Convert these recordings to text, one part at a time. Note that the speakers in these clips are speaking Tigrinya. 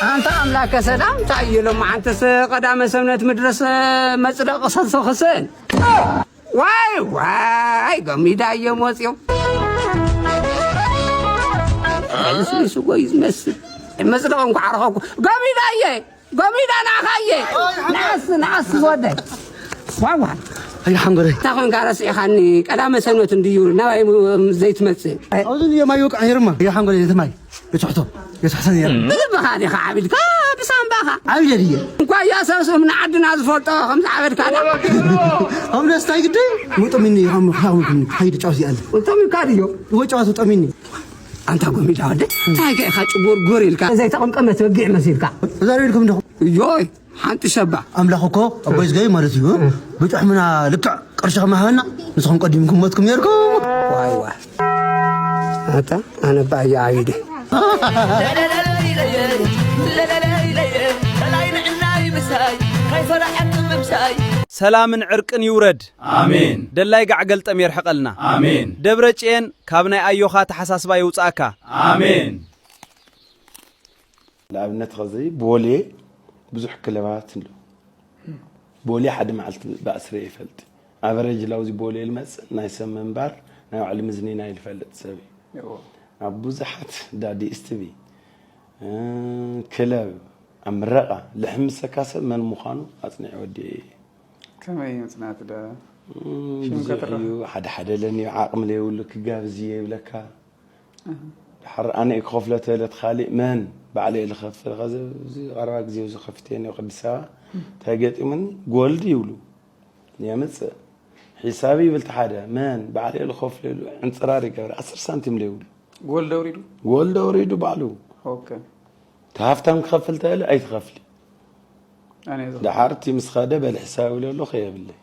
ኣንታ ኣምላከ ሰላም፣ እንታይ እዩ ሎማዓንተስ ቀዳመ ሰንበት ምድረስ መጽደቕ ሰሰኽስን? ዋይ ዋይ፣ ገሚዳ እየ መጽዮ። ልስልስ እኮ እዩ ዝመስል። መጽደቕ እንኳ ዓረኸኩ። ገሚዳ እየ፣ ገሚዳ ናኻ እየ። ንዓስ፣ ንዓስ ወደይ። ዋዋ። ኣይ ሓንጎለይ። እንታይ ኮንካ ረሲዕኻኒ? ቀዳመ ሰንበት እንድዩ፣ ናባይ ም-፣ ዘይትመጽእ? ኣብዚ እየ ማይ ወቃ ሄርማ። ኣይ ሓንጎለይ፣ ነቲ ማይ። የትሕቶ፣ የትሕቶ ነይረ። ብልብኻ ዲኻ ዓቢድካ፣ ብሳምባኻ? ዓቢደ ድየ? እንኳ እያ ሰብስብ ንዓድና ዝፈልጦ ከም ዝዓበድካ ዳ። ኣብ ደስታይ ግዲ፣ ውጥም እኒ፣ ከም፣ ከም፣ ከም፣ ሓይዲ ጫው እዚኣለ። ውጥም እካ ድዮ? እወ ጫው ውጥም እኒ። ኣንታ ጎሚዳ ወደ፣ እንታይ ከ ኢኻ ጭጎርጎር ኢልካ? ዘይተቐምቀመት በጊዕ መሲልካ። ተዛሪብልኩም ዲኹም? እዮይ፣ ሓንቲ ሸባ። ኣምላኽ እኮ ኣቦይ ዝገይ ማለት እዩ። ብጥሕምና ልክዕ ቅርሺ ከማሃበና፣ ንስኹም ቀዲምኩም ሞትኩም ነርኩም። ዋይ ዋይ። ኣታ፣ ኣነ ባያ ዓቢደ። ሰላምን ዕርቅን ይውረድ። ኣሜን። ደላይ ጋዕ ገልጠም የርሕቐልና። ኣሜን። ደብረ ጽየን ካብ ናይ ኣዮኻ ተሓሳስባ ይውጻእካ። ኣሜን። ንኣብነት ኸዚ ቦሌ ብዙሕ ክለባት ኣሎ። ቦሌ ሓደ መዓልቲ ብኣስረ ይፈልጥ። ኣቨረጅ ላውዚ ቦሌ ልመጽእ ናይ ሰብ ምንባር ናይ ባዕሉ ምዝኒና ይልፈልጥ ሰብ እዩ። ኣብ ብዙሓት ዳ ዲኤስቲቪ ክለብ ኣብ ምረቓ ልሕምሰካ ሰብ መን ምዃኑ ኣጽኒዐ ወዲኤ እየ። ከመይ ምጽናት ዳ ብዙሕ እዩ ሓደ ሓደ ለኒ ዓቕሚ ለየብሉ ክጋብዝ እየ ይብለካ። ድሓር ኣነ እየ ክኸፍሎ ተበለት ካሊእ መን ባዕለ እየ ዝኸፍል። ኸዚ ኣብዚ ቀረባ ግዜ እዚ ከፊተ ነዮ ቅድስ ኣበባ እንታይ ገጢሙኒ ጎልድ ይብሉ የምፅእ ሒሳብ ይብል እቲ ሓደ መን ባዕለ እየ ዝኸፍሎ ይብሉ ዕንፅራር ይገብር ዓሰርተ ሳንቲም ለይብሉ ጎልድ ኣውሪዱ ጎልድ ኣውሪዱ ባዕሉ እቲ ሃፍታም ክኸፍል ተበለ ኣይትኸፍሊ ድሓር እቲ ምስ ኸደ በል ሒሳብ ይብለ ኣሎ ከየብለይ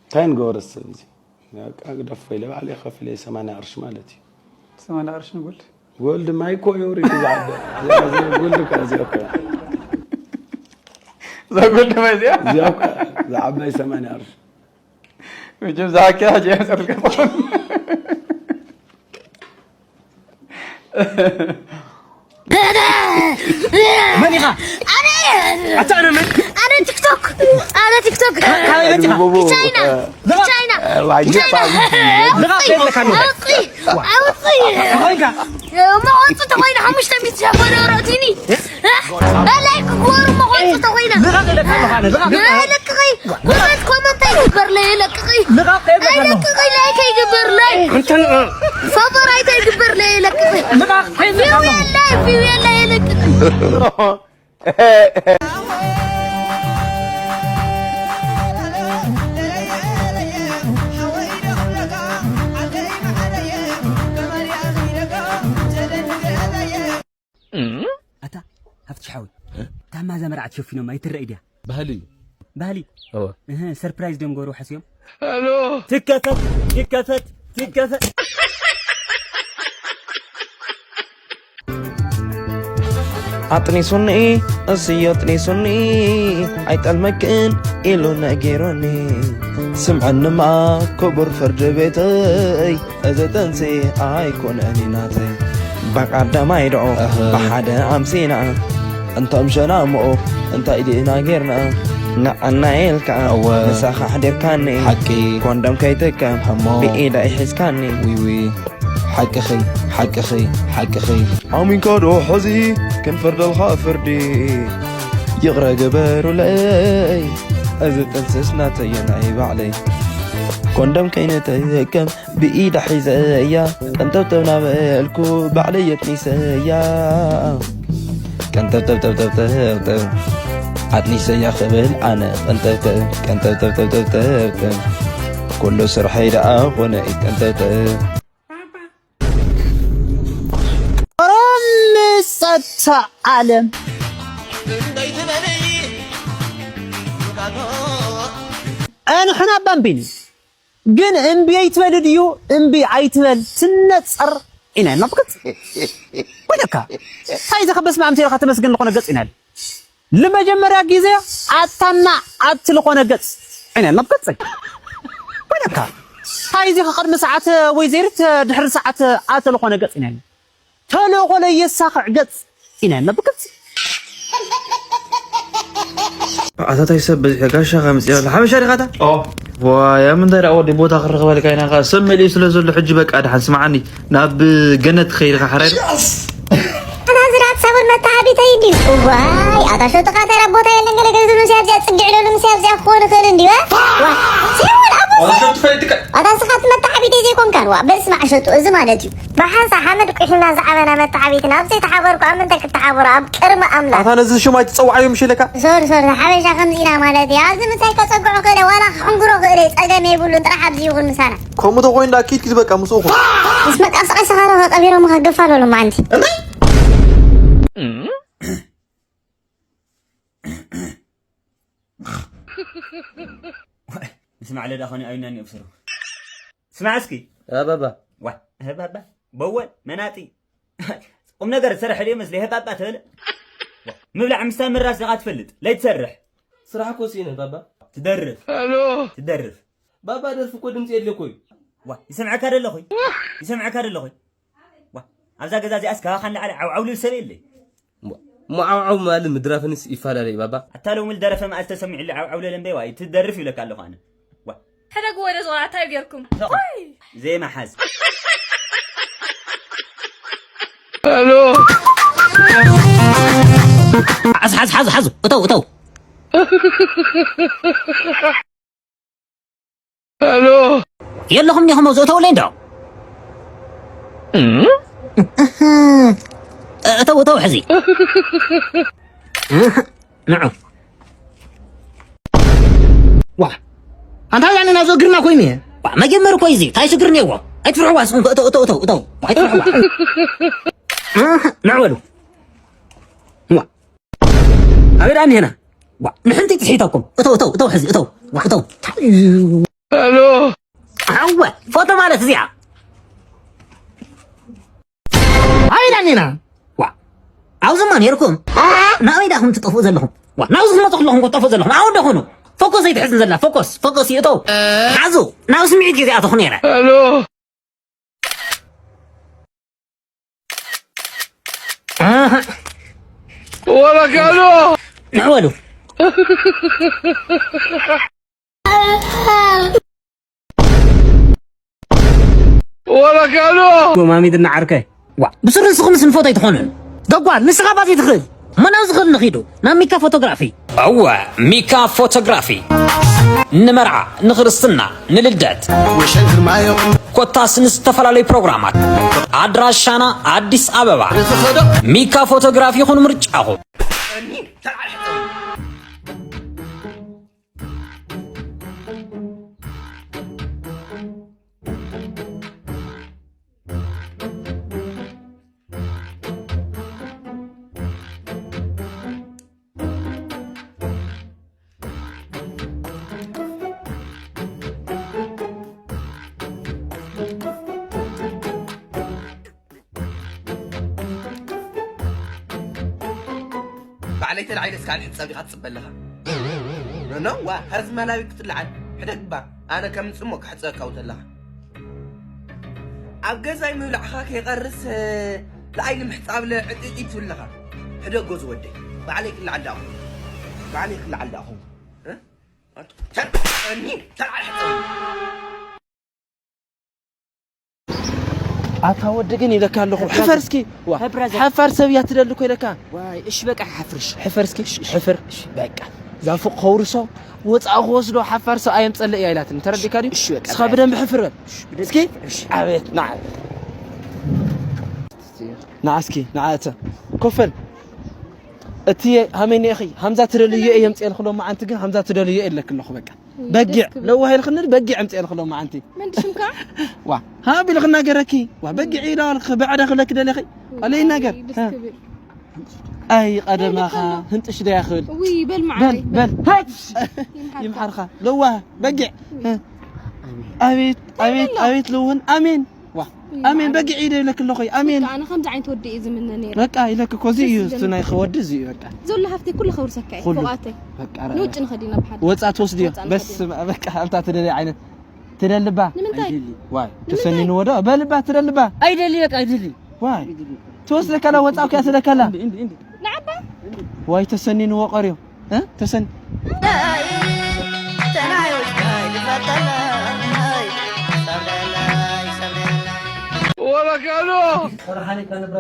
እንታይ ንገበሮ ሰብ እዚ በቃ ግደፎ ኢለ ባዕለይ ከፊለ ሰማንያ ቅርሺ ማለት እዩ። ሰማንያ ቅርሺ ንጎልድ? ጎልድ ማይ እኮ የውሪድ እዛ ዓባይ። እዛ ጎልድ እኮ እዚኣ እኮ እያ። እዛ ጎልድ ማይ እዚኣ? እዚኣ እኮ እያ። እዛ ዓባይ ሰማንያ ቅርሺ። መቸም ዝሓኪያ ሕጂ እያ መጸትልካ ትኸውን። መን ኢኻ? ኣነ ኣታ ኣነ መን? ኣነ ቲክቶክ ኣነ ቲክቶክ ካበይ መጺኻ? ቻይና ቻይና ቻይና ልቓቕ ዘይብለካ ኣለኻ። ኣውፅእ ኣውፅእ ተኾይንካ መቐፁ ተኾይኑ ሓሙሽተ ሚእቲ ሻቦ ነበረእቲኒ በላይ ክጎሩ መቐፁ ተኾይና ልቓቕ ይብለካ ኣለኻ ኣነ ልቓቕ ለቅቒ ኮመንት ኮመንት ኣይግበርለይ ለቅቒ ልቓቕ ከይብለካ ኣለኹ። ለቅቒ ላይክ ኣይግበርለይ ኣንተ ንዑ ፈቦራይት ኣይግበርለይ ለቅቒ ልቓቕ ከይብለካ ኣለኹ። ቪው የላይ ቪው የላይ ለቅቒ ኣታ ሃፍትሽ ሓወይ እታ ማዛ መርዓ ትሸፊኖማ ኣይትረኣይ ድያ? ባህሊ እዩ። ባህሊ? እወ። እህ ሰርፕራይዝ ድዮም ገበሩ ሓስዮም? ትከፈት ትከፈት ትከፈት። ኣጥኒሱኒ እስዮ ኣጥኒሱኒ ኣይጠልመክን ኢሉ ነጊሩኒ ስምዐንማ ክቡር ፍርዲ ቤተይ እዚ ጥንሲ ኣይኮነን ናተይ ብቐዳማይ ደኦ ብሓደ ኣምሲና እንቶም ሸናምኦ እንታይ ዲና ጌርና ንዓና ኢልካ ምሳኻ ኣሕዲርካኒ ሓቂ ኮንዶም ከይትከም ብኢደይ ሒዝካኒ ዊዊ ሓቅኺ ሓቅኺ ሓቅኺ ኣሚንካ ዶ ሐዚ ክንፈርደልካ ፍርዲ ይቕረ ግበሩለይ እዚ ጥንስስ ናተየ ናይ ባዕለይ ኮንዶም ከይንትህከም ብኢዳ ሒዘያ ቀንጠብጠብ ናበልኩ ባዕለይ የጥኒሰያ ቀንጠብጠብጠብጠብጠብ ኣጥኒሰያ ክብል ኣነ ቀንጠብጠብ ቀንጠብጠብጠብጠብ ኩሉ ስርሐይ ደኣ ኾነ ቀንጠብጠብ ጸታ ዓለም ኣንሕና ባምቢኒ ግን እምቢ ኣይትበል ድዩ እምቢ ኣይትበል ትነጸር ኢና ኢና ብቅጽ ወደካ እንታይ ዘኸበስ ማምቴ ኢኻ ተመስገን ዝኾነ ገጽ ኢና ንመጀመርያ ግዜ ኣታና ኣቲ ልኾነ ገጽ ኢና ነብቅጽ ኮይነካ ታይዚ ከቕድሚ ሰዓት ወይ ዘይርት ድሕሪ ሰዓት ኣተ ልኾነ ገጽ ኢና ተልእኾ ለየሳኽዕ ገጽ ኢና ነብቅጽ ኣታ ታይ ሰብ በዚሑ ጋሻ ከምጽእ ኣሎ ሓበሻ ዲኻ ኣታ? ኦ። ዋይ ኣብ ምንታይ ደኣ ወዲ ቦታ ክረኽበልካ ኢና ከኣ ሰብ መሊኡ ስለ ዘሎ ሕጂ በቃ ደሓን ስምዓኒ ናብ ገነት ትኸይድ ኢኻ ሓራይ ዶ? ኣታ ዝራት ሰብር መተዓቢተይ እንድዩ። ዋይ ኣታ ሸጡኻ እንታይ ደኣ ቦታ የለን ገለ ገለ ዝብሉ ምስያ ኣብዚኣ ጽግዕ ኢለሉ ምስያ ኣብዚኣ ክኾን ይኽእል እንድዩ። ዋ ሲሙን ኣቦ ሸጡ ፈሊጥካ። ኣታ ስኻት መተዓቢተይ ዘይኮንካን ዋ በል ስማዕ ሸጡ እዚ ማለት እዩ። ብሓንሳ ሓመድ ቁሒና ዝዓበና መተዓቢትና ኣብ ዘይተሓበርኩ ኣብ ምንታይ ክትሓበሩ ኣብ ቅድሚ ኣምላኽ። ኣታ ነዚ ሽም ኣይትጸውዓዮ ምሽ ኢለካ። ሶሪ ሶሪ ሓበሻ ከምዚ ኢና ማለት እዩ። ኣብዚ ምሳይ ከጸግዖ ክእለ ዋላ ክሕንግሮ ክእለ ጸገም የብሉን ጥራሕ ኣብዚ ይኹን ምሳና። ከምኡ ተኾይኑ ደኣ ኪድ ኪድ በቃ ምስኡ ኹን። ምስ መቃስቀሲ ኻሮ ከቀቢሮም ከገፋ ሎሎም ኣንቲ። እንታይ? ንስማዕ ለዳ ኾነ ኣይናኒ እብስሩ። ስማዕ እስኪ። ያ ባባ። ዋ፣ ህ ባባ። በወል፣ መናጢ። ቁም ነገር ትሰርሕ ድዩ መስለ? ህ ባባ ትብል። ዋ፣ ምብላዕ ምስታይ ምራስ ዲኻ ትፈልጥ? ለይትሰርሕ። ስራሕ እኮ ሲነ ባባ። ትደርፍ። ሄሎ። ትደርፍ። ባባ ደርፊ እኮ ድምፂ የድልዮ እኮ እዩ። ዋ፣ ይሰምዐካ ደለኹ። ይሰምዐካ ደለኹ። ዋ፣ ኣብዛ ገዛ እዚኣስ ካባኻ ንላዕሊ ዓውዓው ልብል ሰብ የለይ። እሞ ዓውዓው ማለት ምድራፍንስ ይፈላለ እዩ ባባ። ኣታ ሎሚ ልደረፈ መዓልቲ ተሰሚዑ ዓውዓው ለለ እምበይ ዋ፣ ትደርፍ ይብለካ ኣለኹ ኣነ። ዋ። ሕደግዎ ኢለ ዝቖልዓ እንታይ ጌርኩም? ዞኾ። ኦይ! ዘይመሓዝ። ሄሎ። ሓዝ፣ ሓዝ፣ ሓዝ፣ ሓዝ። እተው፣ እተው። ሄሎ። የለኹም ዲኹም ኣብኡ እተውለይ እንዶ። እተው፣ እተው ሕዚ። ንዑ። ዋ። ኣንታ ዛኒ ናብዚ እግርና ኮይኑ እየ። ዋ፣ መጀመሪ እኮ እዩ እዚ። ታይ ሽግር እኒአዎ? ኣይትፍርሕዋ ንስኹም። እተው፣ እተው፣ እተው፣ እተው። ኣይትፍርሕዋ። ንዑ በሉ። ዋ። ኣበይ ደኣ እኒሀና? ዋ፣ ንሕንቲ ትስሒተኩም። እተው፣ እተው፣ እተው፣ ሕዚ እተው። ዋ፣ እተው። ሄሎ። ኣወ፣ ፎቶ ማለት እዚኣ። ኣበይ ደኣ እኒና? ዋ፣ ኣብዚማ ነይርኩም። ናበይ ደኣ ኹም ትጠፍኡ ዘለኹም? ዋ፣ ናብዚ ትመጹ ከለኹም ክትጠፍኡ ዘለኹም። ኣበይ ደኣ ኹኑ? ፎኮስ ኣይትሕዝን ዘላ፣ ፎኮስ፣ ፎኮስ ይእተው። ሓዙ፣ ናብ ስምዒት ግዜ ኣተኹ ነይረ። ሄሎ። ኣሃ። ወላ ካሎ። ንዕወሉ። ወላ ካሎ። ጎማሚት እና ዓርከይ። ዋ፣ ብስሩ ንስኹም ስንፎት ኣይትኾኑን። ደጓል፣ ንስኻ ባዚ ትኽእል። መን ኣብዚ ክእል ንኺዱ? ናብ ሚካ ፎቶግራፊ። እወ፣ ሚካ ፎቶግራፊ። ንመርዓ፣ ንኽርስትና፣ ንልደት። ወሸን ግርማዮ። ኮታስ ንዝተፈላለዩ ፕሮግራማት። ኣድራሻና ኣዲስ ኣበባ። ንዝኸዶ። ሚካ ፎቶግራፊ ይኹን ምርጫኹም። ባዕለይ ተላዒለ እስካብ ሕጂ ጸቢኻ ትጽበ ኣለኻ። ኖ፣ ዋ፣ ኸዚ መላዊ ክትልዓል። ሕደግ እባ፣ ኣነ ከም ጽሞ ክሕጸካ ተለኻ። ኣብ ገዛይ ምብላዕኻ ከይቐርስ፣ እ፣ ንዓይ ንምሕጻብ ለ ዕጥጢ ትብል ኣለኻ። ሕደጎ ዝወደይ። ባዕለይ ክልዓል ደኣ ኹን። ባዕለይ ክልዓል ደኣ ኹን። እ? ኣንቱ፣ ተር-፣ እኒ፣ ተልዓል ሕጸብ። ኣታ ወዲ ግን ኢለካ ኣለኹ። ሕፈር እስኪ። ዋ፣ ሕፍር ዘ- ሓፋር ሰብ እያ ትደሊ እኮ ኢለካ። ዋይ፣ እሺ በቃ ሓፍርሽ። ሕፈር እስኪ። እሺ፣ እሺ፣ ሕፈር። እሺ። በቃ። እዛ ፎቕ ከውርሶ፣ ወፃኢ ክወስዶ ሓፋር ሰብ ኣየምፀለይ እያ ኢላትኒ። ተረዲእካ ድዩ? እሺ፣ በቃ። ንስኻ ብደንቢ ሕፍር በል። እሺ፣ ብደንቢ እስኪ። እሺ። ኣቤት፣ ንዓ። ንዓ እስኪ፣ ንዓ እተ። ኮፍ በል። እቲ ሃመኒ ኢኺ፣ ሃምዛ ትደልዮ እየ የምፅኤልክ ሎማዓንቲ ግን ሃምዛ ትደልዮ የለክ ኣለኹ በቃ። በጊዕ ደስ ክብል። ለዋህ ኢልክኒ በጊዕ ኣምፅኤልክ ሎማዓንቲ። መን ሽምካ? ዋ፣ ሃ ቢልክ እናገረኪ። ዋ፣ በጊዕ ኢላ ኣልክ በዕዳ ክብለክ ደለኺ። ኣለ ይናገር። ደስ ሃ። ክብል። ኣይ ቀደማኻ ወይልካ ኣሎ። ህንጥሽ ዶ ያኽል? ውይ፣ በል በል፣ መዓረይ፣ በል። በል። ሃይ! ይምሓርካ። ይምሓርካ። ለዋህ በጊዕ። ውይ። ሃ። ኣሜን። ኣቤት፣ ኣቤት፣ በል ኣሎ። ኣቤት ልውን። ኣሜን። ዋ፣ ውይ፣ ኣሜን። መዓረይ። በጊዕ ኢደ ይብለክ ኣለኹ። ኣሜን። በቃ፣ ኣነ ከምዚ ዓይነት ወዲ እየ ዝምነ ነይረ። በቃ፣ ኢለክ እኮ እዚ እዩ፣ ደስ እቲ ዝብል። ናይ ኸወዲ እዚ እዩ፣ በቃ። ዘሎ ሃፍተይ ኩሉ ከውርሰካ እየ፣ ኩሉ። ፎቓተይ። በቃ፣ ኧረ፣ ንውጭ ንኸድ ኢና ብሓደ። ወፃ ትወስድዮ። ወፃ ንኸድ በስመ ኢና። ኣብ፣ በቃ፣ ኣብታ ትደልያ ዓይነት። ትደልባ። ንምንታይ? ኣይደሊ። ዋይ፣ ንምንታይ? ተሰኒንዎ ዶ? በልባ፣ ትደልባ። ኣይደሊ፣ በቃ፣ ኣይደሊ። ዋይ። ኣይደሊ። ትወስደካላ፣ ወፃ እኮ ያስደካላ። እንዲ፣ እንዲ፣ እንዲ። ንዓባ? ዋይ፣ ተሰኒንዎ ቀርዮ። እ? ተሰን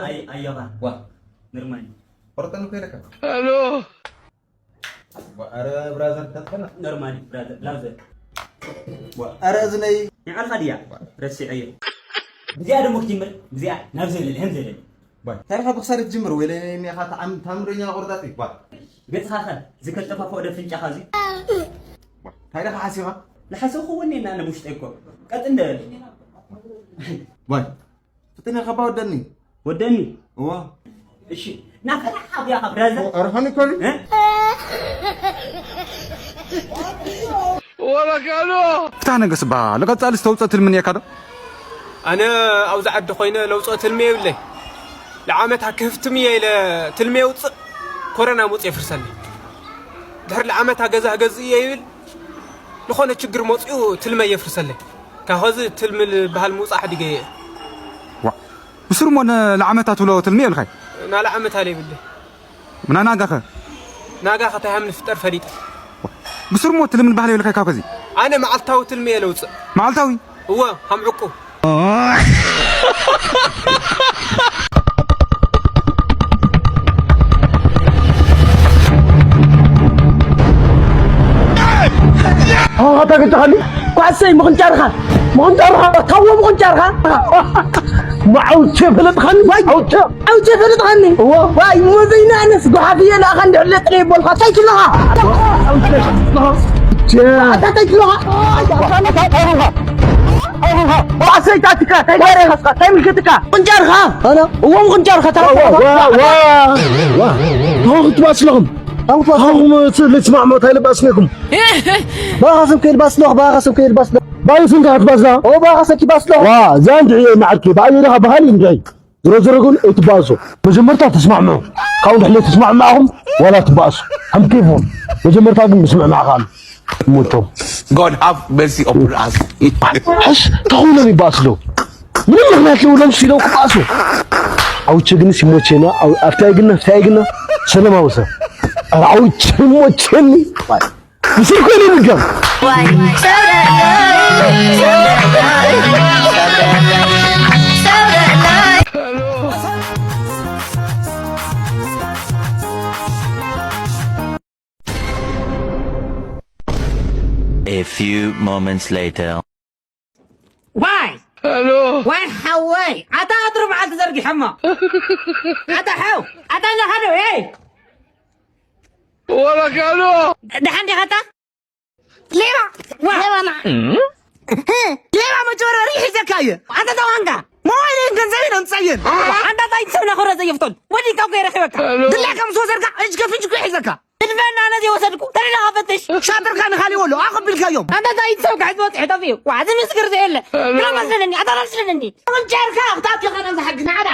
ኣይ ኣዮኻ ዋ ንርማኒ ቆርጠን እኮ ኢለካ። ሄሎ ዋ፣ ኣረ ብራዘር ተጠና። ኖርማሊ ብራዘር ላውዘር። ዋ፣ ኣረ እዝነይ። ንዓልኻ ድያ ረሲዐዮ። ብዚኣ ደሞ ክጅምር ብዚኣ ናብ ዘለለ ከም ዘለለ። ዋ፣ ታሪኻ ብክሳር ትጅምር ወይ ለኔ ኔኻ ተዓም ታምረኛ ቆርጣጢ። ዋ፣ ገጽኻ ኸ ዝከጠፋፈኦ ደ ፍንጫኻ እዚ። ታሪኻ ሓሲኻ ንሓሰብኩ ወኔና ነብሽጠይ እኮ ቀጥ እንደበል። ዋ፣ ፍጥነ ከባ ወደኒ ወደኒ እዋ እሺ ናፈራ ሓብያ ካብ ብራዘር ኣርሃኒ ኮን እ? ወረካሎ ፍትሐ ነገስ በሃል። ቀጻሊ ዝተውጸእ ትልሚ እኒኤካ ዶ? ኣነ ኣብዚ ዓዲ ኮይነ ለውፅኦ ትልሚ የብለይ። ንዓመታ ክህፍትም እየ ኢለ ትልሚ የውፅእ፣ ኮረና መፅኡ የፍርሰለይ። ድሕሪ ንዓመታ ገዛ ክገዝእ እየ ይብል፣ ዝኾነ ችግር መፅኡ ትልመይ የፍርሰለይ። ካብ ኸዚ ትልሚ ዝበሃል ምውፃእ ሓዲገ እየ። ዋ፣ ብስሩ እሞ ንዓመታ ትብሎ ትልሚ የብልካይ? ናልዓመታ ለይብለይ። ምና ናጋኸ? ናጋኸ ታይ ሃም ንፍጠር ፈሊጠ። ብስሩ እሞ ትልምን ባህል የብልካይ ካብ ከዚ? ኣነ መዓልታዊ ትልሚ እየ ለውፅእ። መዓልታዊ? እወ፣ ሃም ዕቁብ። ኣታ ገጭኻኒ ኳዕሰይ ምቕንጫርኻ ምቕንጫርኻ ታዎ ምቕንጫርኻ መዓውቼ ፈለጥኻኒ መዓውቼ ኣውቼ ፈለጥኻኒ እዎ ዋይ ሞዘይና ኣነስ ጓሓፍየ ንኣኻ እንድሕለጥ ለይቦልኻ እንታይ ትብለኻ ኣታ እንታይ ትብለኻ ኣሰይታትካ እንታይ ገይረ ኢኻ እንታይ ምልክትካ ቁንጫርኻ ኣነ እዎም ቁንጫርኻ ተረፈ ክትባስለኹም ኣውቶኹም ልትስማዕሞ እንታይ ልባስነኩም ባኻሰብ ከይልባስለኹ ባኻሰብ ከይልባስለኹ ባይስንካ ክትባስላ ባኻሰብ ኪባስለኹ ዋ እዛ እንድዒ ናዓርኪ ብኣየደኻ ባህል እንድዒ ዝሮ ዝሮ ግን ኣይትባእሱ መጀመርታ ተስማዕምዑ ካብኡ ድሕለ ተስማዕምዓኹም ዋላ ትባእሱ ከም ኬፍኹም መጀመርታ ግን ምስምዕማዕ ከኣሉ ሞቶም God have mercy upon us. ሕሽ ተኾይኖም ይባእሱ ለው ምንም ምክንያት የብሎም ሲለው ክባእሱ ኣውቸ ግን ሲሞቼና ኣብታይ ግን ፍታይ ግን ሰለማዊ ሰብ ኧረ ኣውቸ ሞቼኒ ምስል ኮይነ ይምገብ A few moments later. ዋይ ሄሎ ዋይ ሓወይ ኣታ ኣድሪ በዓል ተዘርጊሖሞ ኣታ ሓው ኣታ ነኻዶ ይ ወረካሎ ደሓን ዲኻ ኣታ ሌባ ሌባ ና ሌባ መጭበርበሪ ሒዘካ እየ ኣንተ ተዋንጋ ሞባይልን ገንዘብን ኣምፀየን ኣንዳታ ይትሰብና ክረ ዘየፍቶን ወዲንካ እኮ ይረኪበካ ድላ ከም ዝወሰድካ እጅ ከፍንጅ እኮ ይሒዘካ እድመና ነዚ ወሰድኩ ተደላ ፈትሽ ሻጥርካ ንኻሊ ወሎ ኣቐቢልካዮም ኣንዳታ ይትሰብካ ሕዚ ወፅሒ ጠፊኡ ዋዕዚ ምስክር ዘየለ ግራ መስለኒ ኣታ መስለኒ ጨርካ ክታትኻ ናብዚ ሓጊ ንዓዳ